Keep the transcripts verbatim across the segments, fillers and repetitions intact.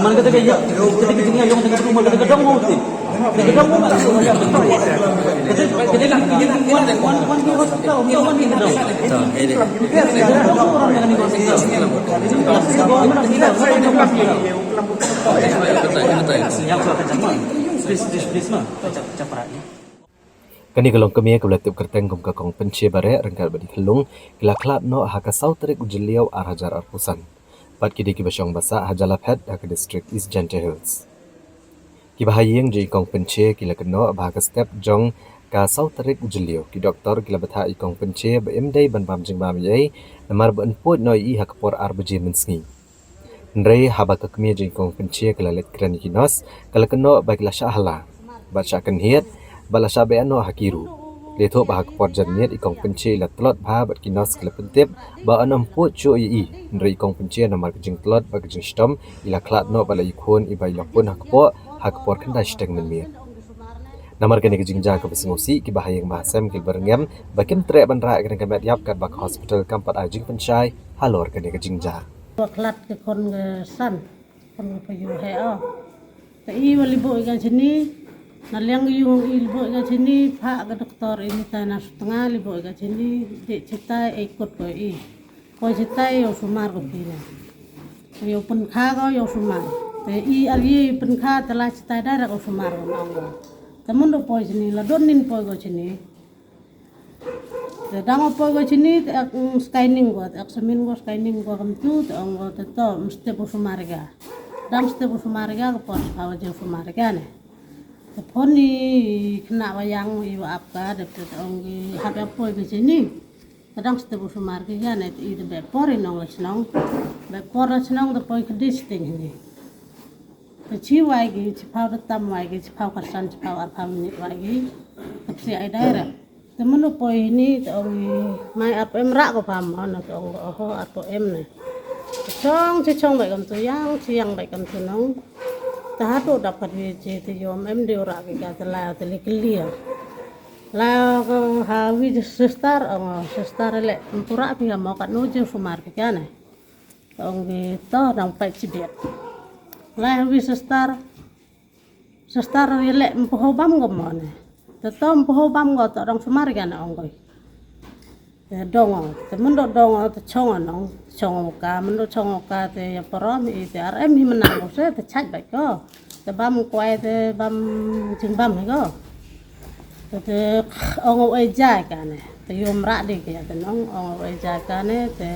Man kata ka ïa, kata ka jingïalang, kata ka dong mo ti. Kata ka dong mo ti. Kata ka dong mo ti. Kane ka longkmie kaba la tip kyrteng kum ka Kong Pynche Bareh ryngkat bad i Khyllung ki la khlad noh ha ka saw tarik u Jylliew ar hajar arphew san. Bad ki dei kiba shong ba sah ha Jalaphet ha ka district East Jaintia Hills. Kiba ha ïing jong i Kong Pynche ki la kynnoh ba ha ka step jong ka saw tarik u Jylliew ki doktor ki la bthah ïa i Kong Pynche ba im dei ban bam jingbam ïa i namar ba yn puid noh ïa i ha ka por ar baje mynsngi. Hynrei haba ka kmie jong i Kong Pynche ka la leit kren ïa ki nurse ka la kynnoh ba ki la shah hala bad shah kynhied bad la shah beh noh ha ki ruh. Lei thoh ba ha ka por janmiet i Kong Pynche i la tlot bha bad ki nurse ki la pyntip ba yn ym puid shuh ïa i. Hynrei i Kong Pynche namar ka jingtlot bad ka jingshitom i la khlad noh bad la ïakhun i ba i long pun ha kpoh ha ka por khyndai shiteng mynmiet. Namar kane ka jingjia kaba sngewsih kiba ha ïing ba ha sem ki la byrngem ba kim treh ban rah ïa kane ka met ïap katba ka hospital kam pat ai jingpynshai halor kane ka jingjia. Ba khlad ka khon ka san, khon ka payu he o. Te i wa libuh ïa ka shini, na liang ka ïung i libuh ïa ka shini, phah ka doktor i mitai na sutnga libuh ïa ka shini, dih chitai ei kut ko i. Ko chitai ïa u sumar ko phi ne. Ïa u pynkha ko ïa u sumar. Te i ar ïa i pynkha te la chitai direct u sumar ko na ong ko. Te mun do poi shini, la don nin poi ko shini. Te dang o poi ko shini te ek, mm, scanning ko, te ek samin ko scanning ko kam tu, te ong ko te to, mesti bu sumar ka. Dang mesti bu sumar ka, ka pon ka wa jeng sumar ka ne. Te pon ni kena wa yang i wa ap ka, dep te ong ki hap ya poi ko shini. Te dang mesti bu sumar ka ne, te i te be por i nong la chnong. Be por la chnong te poi ka dis ting ni. Te chi wai ki, chi pau te tam wai ki, chi pau ka san, chi pau ar pau minit wai ki. Te psi ai direct. Te mano poi ni te ong i mai ar poi em rak ko pam na te ong ko oho ar poi em ne. Te chong chi chong bai kam tu yang chi yang bai kam tu nong. Te hatu dap kat wi chi te yom em deu rak ki ka te la te li clear. La ko ha wi sister ong sister le mpura pi ha mo kat no je sumar ki ka ne. Te ong ki to nang pai chi biat. La ha wi sister. Sister ri leh mpoho bam ko mo ne. Te to mpoho bam ko to dong sumar ka ne ong ko. Te dong o, te mendo dong o, te chong o nong, chong o ka, mendo chong o ka te ya parom i te ar em hi menang ko se te chaj bai ko. Te bam kwai te bam jing bam hi ko. Te te ong o ei jai ka ne. Te yom rak di ke ya te nong ong o ei jai ka ne te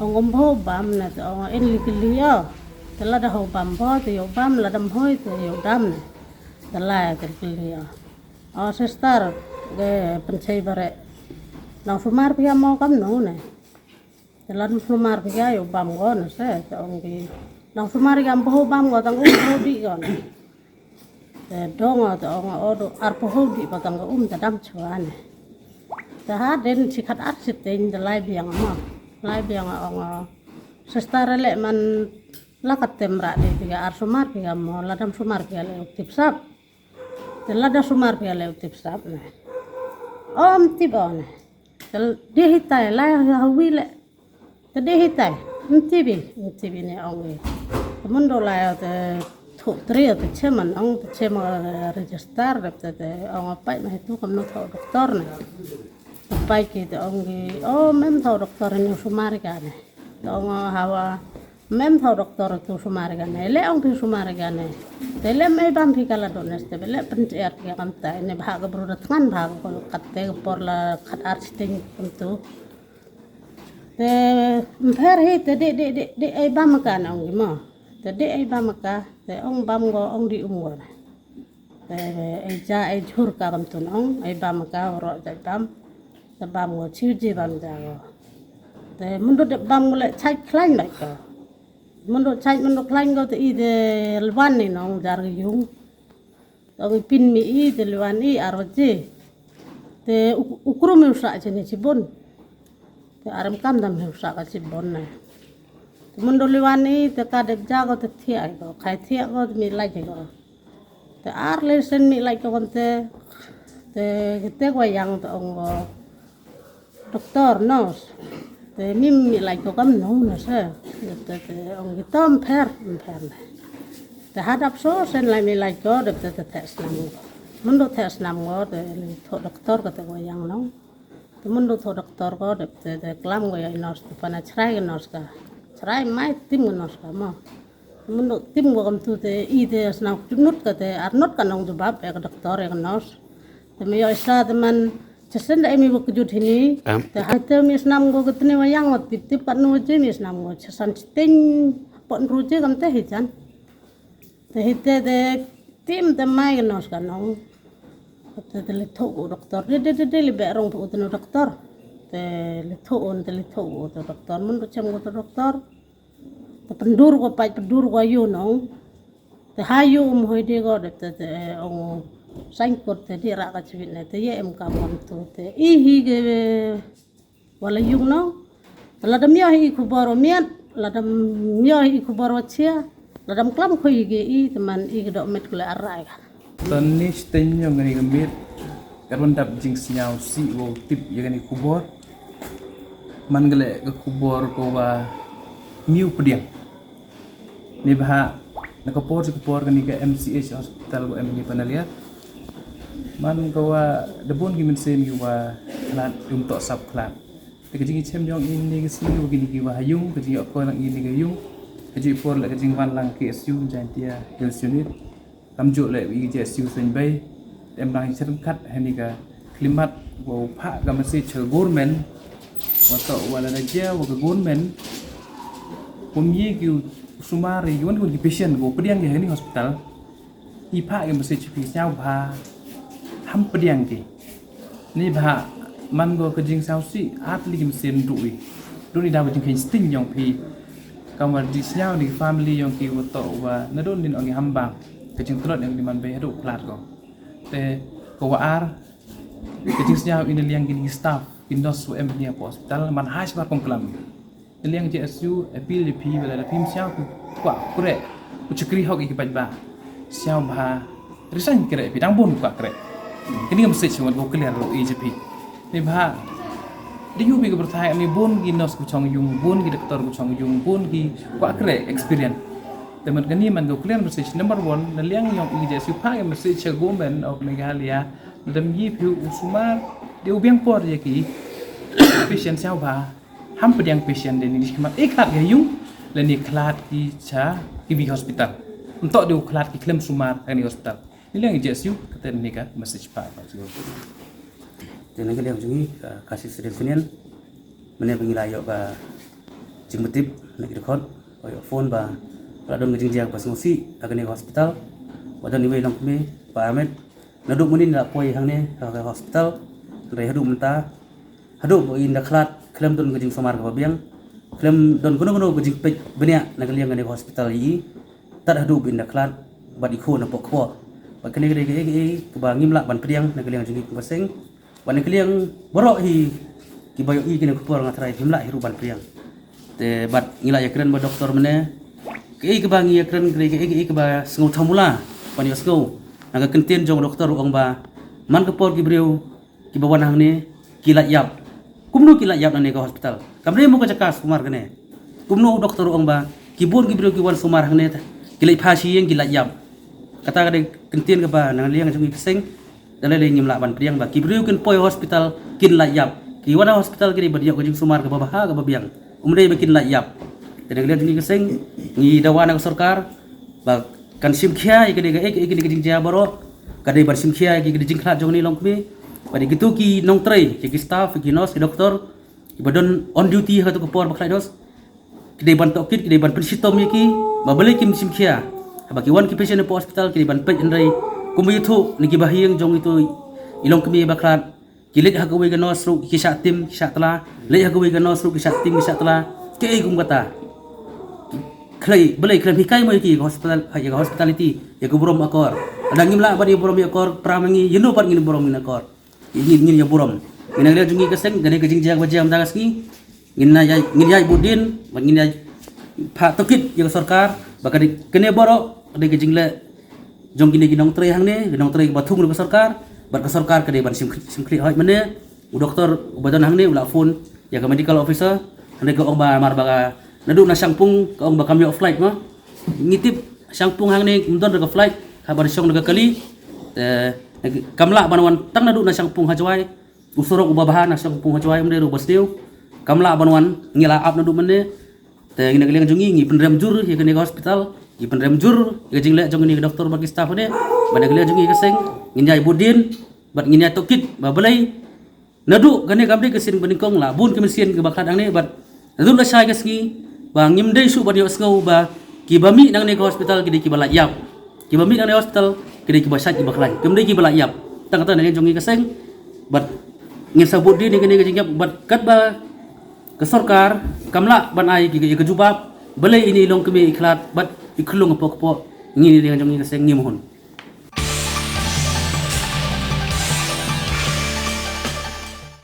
ong o mpoho bam ne te ong o in li ki li o. Te lada ho bam bo te yo bam lada mhoi te yo dam ne. Te lai te li ki li o. O sister, ke Pynche Bareh. Nang sumar phi mo kam no ne. Te lada sumar phi yo bam go ne se te ong ki. Nang sumar ya mpoho bam go tang um ho di go ne. Te dong o te ong o do ar poho di pa tang um te dam chwa ne. Te ha den chi khat ar chi teng te lai biang mo. Lai biang o ong o. Sister le man la kat tem ra de phi ar sumar phi mo la dam sumar phi le tip sap. Te lada sumar phi le tip sap ne. Om tip o ne. Te de hitai lai ha wi le. Te de hitai. Mtibi, mtibi ne ong wi. Te mundo lai te thuk tri te cheman ong te cheman register te te ong pai ma hitu kam no thau doktor ne. Te pai ki te ong ki. O mem thau doktor ne sumar ka ne. Te ong hawa. Mem thau doktor tu sumar ka ne, le ong phi sumar ka ne. Te le mei bam phi kala dones te le pyntiar phi kam tai ne bha ka bru da thngan bha ka kol kat te ka por la khat ar siteng kum tu. Te mpher hi te de de de de ei bam ka ne ong ki mo. Te de ei bam ka te ong bam go ong di um go ne. Te ei ja ei jhur ka kam tun ong ei bam ka ro ja bam. Te bam go chiu ji bam ja go. Te mundu de bam go le chai khlain bai ko. Mundu chai mundu khlain go te i de lwan ni nong jar yung. Te ong i pin mi i de lwan i aro ji. Te u- ukrum i usa chini chibun. Te arem kam dam hi usa ka chibun na. Te mundu lwan i te ka dep ja go te thiak go khai thiak go te mi lai go. Te ar le sen mi lai ko kon te te te wa yang te ong go. Doktor, nurse. Te mi mi lai ko kam nong nurse. Te te ong ki tom pher, pher ne. Te hadap so sen lai mi lai ko dep te te theh snam ko. Myndu theh snam ko te li tho doktor ka te ko yang nong. Te myndu tho doktor ko dep te te klam ko ya nurse te pana chrai ka nurse ka. Chrai mai tim ka nurse ka mo. Myndu tim ko kam tu te i te snam chunut ka te arnot ka nong jubab ya ka doktor ya ka nurse. Te me yo isa te man chesen da emi wa kejut hini. Te hai te mi snam ko ketene wa yang wa tip tip pat nu je mi snam ko chesan chiteng pot ru je kam te hijan. Te hite te tim te mai ke nos ka nong. Te te le tho ko doktor de de de de le be rong tho ko doktor. Te le tho on te le tho ko doktor mun ro chem ko doktor. Te pendur ko pai pendur ko ayu nong. Te hayu um hoi de ko de te te ong sain ko te di ra ka chwit ne te ye em ka mon tu te i hi ke wala yung no. Te lada mia hi khubor wa miat, lada mia hi khubor wa chia, lada klam khui ge i teman i ke dok met kule arai ka. Tani steng nyong ngani ngamit. Karwan dap jing sniaw si wo tip ya ngani khubor. Man gale ke khubor ko wa miu pediang. Ni bah na ka por ka por kani ka M C H hospital ko em ni panalia. Man ko wa debun ki mensin ki wa khlad um tok sap khlad. Te ka jing chem jong ini ki sni wa kini ki wa hayung ka jing ko lang ini ka yung. Ka jing por la ka jing wan lang K S U Jaintia Hills Unit. Kam ju le wi je siu sen bai em lang chen kat hani ka klimat wa pha ka masi che government wa to wa la je wa ka government. Kum ye ki sumar ri yuan ki patient ko pediang ki hani hospital. I pha ka masi che pi siau ba ham pediang ki. Ni bah man go ka jing sau si at li kim sen du wi. Du ni da ka jing khin sting yong pi. Kam wa di sniaw ni family yong ki wa to wa na don din ong hambang. Ka jing tlot yong ni man bai hadu klat go. Te ko wa ar ka jing sniaw ini liang ki staff ki nurse wa em ni po hospital man hai sbar kong klam. Liang J S U appeal di phi wala da phim siaw ku kwa kre ku chakri hok iki paj ba siaw ba resign kre phi dang bun kwa kre. Kini ngam sej siaw ko clear lo E J P ni ba di yu bi ka berthai ami bun ki nurse ku chong yung bun ki doktor ku chong yung bun ki kwa kre experience. Temen kani man ko clear message number one na liang yong E J S U pha message cha government of Meghalaya. Dam yi phi u sumar di u biang por ya ki patient siaw ba. Ham pediang patient de ni di khmat i khlad ya yung le ni khlad ki cha ki bi hospital. Ntok di u khlad ki klem sumar ka ni hospital. Ni liang J S U kata ni ka message pa pa siu. Te na ka liang jong i ka kasi siden sinen. Mene ba ngi la yo ka jingmutip na ki record. Ba yo phone ba la don ka jingjia ba sngosi ka ni hospital. Ba don iwei long kme ba Ahmed. Naduh mynnin la poi hangne ha ka hospital. Re haduh mynta haduh ba in da khlad khlem don ka jingsumar kaba biang. Khlem don kano kano ka jingpeit bniah na ka liang kane ka hospital i. Tad haduh ba in da khlad bad i khun na pok khwa. Bad kane ka dei ka ei ka ei kaba ngim lah ban pdiang na ka liang jong ki kaba seng. Bad na ka liang baroh hi kiba ïohi kane ka khubor nga trai ngim lah hi ruh ban pdiang. Te bad ngi lah ïakren bad doktor mynne. Ka ei kaba ngi ïakren ka dei ka ei ka ei kaba sngew thamula ban ïohsngew na ka kyntien jong doktor u ong ba man ka por ki briew kiba wan hangne ki lait ïap. Kumno ki lait ïap na ne ka hospital? Kam dei mo ka jaka sumar kane. Kumno u doktor u ong ba ki bun ki briew ki wan sumar hangne ta ki lait pha shi ïing ki lait ïap. Kata ka dei kyntien kaba na liang jong ki seng. Da lei lei ngim lah ban pdiang ba ki briew kin poi hospital kin lait ïap. Ki wan hospital ki dei ban ïoh ka jingsumar kaba bha kaba biang. Um dei ba kin lait ïap. Te na liang jong ki seng ngi dawa na ka sorkar ba kan shim khia ïa ka dei ka ei ka ei ka dei ka jingjia baroh. Ka dei ban shim khia ïa ki ka dei jingkhlad jong ni long kme. Ba dei kitu ki nongtrei ki staff ki nurse ki doktor kiba don on duty ha katu ka por ba khlai dos. Ki dei ban tohkit ki dei ban pynshitom ïa ki ba balei kim shim khia. Haba ki wan ki patient na po hospital ki dei ban peit hynrei kumba ïathuh na ki bahaïing jong itu i long kmie ba khlad ki leit ha kawei ka nurse ruh ki shah tim ki shah tla. Leit ha kawei ka nurse ruh ki shah tim ki shah tla. Kaei kum kata. Khlei balei khlem hikai mo ïa ki ka hospital ïa ka hospitality ïa ka burom akor. Lada ngim lah ban ïa burom ïa akor pra ma ngi ïa no pat ngin burom ngin akor. Ngin ngin ïa burom. Ngin ïa jong ngi ka seng ka dei ka jingjia ba jia mynta ka sngi. Ngin na ïa ngin ïa bud din ba ngin ïa pha tohkit ïa ka sorkar ba ka dei kane baroh ka dei ka jingleh jong kine ki nongtrei hangne ki nongtrei ba thung ka sorkar. Bad ka sorkar ka dei ban shim shim khlieh hoi mane. U doktor uba don hangne u la phone ïa ka medical officer, hangne ka ong ba mar ba ka naduh na Shangpung ka ong ba kam ïoh flight ma. Ngi tip Shangpung hangne ym don re ka flight, haba shong re ka kali. Te kam lah ban wan tang naduh na Shangpung ha Jowai. U surok uba bha na Shangpung ha Jowai ym dei re uba sniew. Kam lah ban wan, ngi la ap naduh mynne. Te ngi na ka liang jong ngi ngi pynrem jur ïa kane ka hospital, ngi pynrem jur ïa ka jingleh jong ngi ka doktor bad ki staff ne. Bad na ka liang jong ngi ka seng ngin ïai bud dien bad ngin ïai tohkit ba balei naduh kane kam dei ka sien ba nyngkong, la bun ki mynsiem kiba khlad hangne bad naduh lashai ka sngi ba ngim dei shuh ban ïohsngew ba kiba mih nangne ka hospital ki dei kiba lait ïap. Kiba mih nangne ka hospital ki dei kiba shait kiba khlaiñ, kim dei kiba lait ïap. Tang kata na ka liang jong ngi ka seng bad ngin sa bud dien ïa kane ka jingïap bad katba ka sorkar kam lah ban ai ki, ki, ki jubab, balei ine i long kmie i khlad bad i khlung hapoh kpoh, ngi na ka liang jong ngi ka seng ngim hun.